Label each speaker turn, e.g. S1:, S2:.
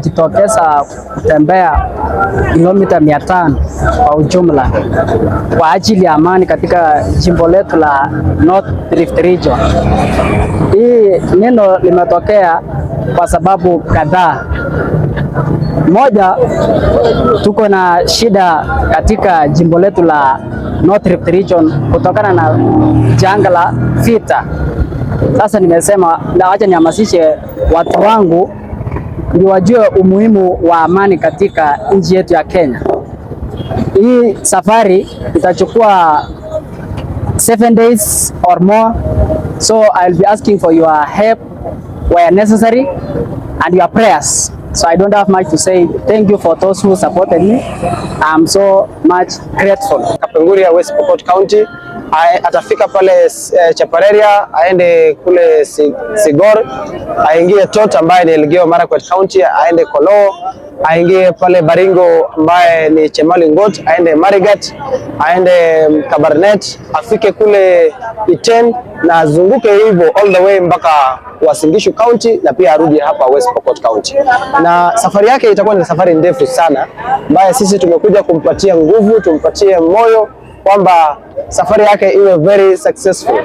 S1: Nimejitokeza kutembea kilomita 500 kwa ujumla kwa ajili ya amani katika jimbo letu la North Rift Region. Hii neno limetokea kwa sababu kadhaa. Moja, tuko na shida katika jimbo letu la North Rift Region kutokana na janga la vita. Sasa nimesema na wacha nihamasishe watu wangu ndio wajue umuhimu wa amani katika nchi yetu ya Kenya. Hii safari itachukua 7 days or more, so I'll be asking for your help where necessary and your prayers. So I don't have much to say. Thank you for those who supported me. I'm so much grateful.
S2: Kapenguria, West Pokot County. Atafika pale Chepareria, aende kule Sigor, aingie Tot ambaye ni Elgeyo Marakwet County, aende Koloo, aingie pale Baringo ambaye ni Chemolingot, aende Marigat, aende Kabarnet, afike kule Iten na azunguke hivyo all the way mpaka Uasin Gishu County na pia arudi hapa West Pokot County. Na safari yake itakuwa ni safari ndefu sana, ambaye sisi tumekuja kumpatia nguvu, tumpatie moyo kwamba safari yake iwe very successful.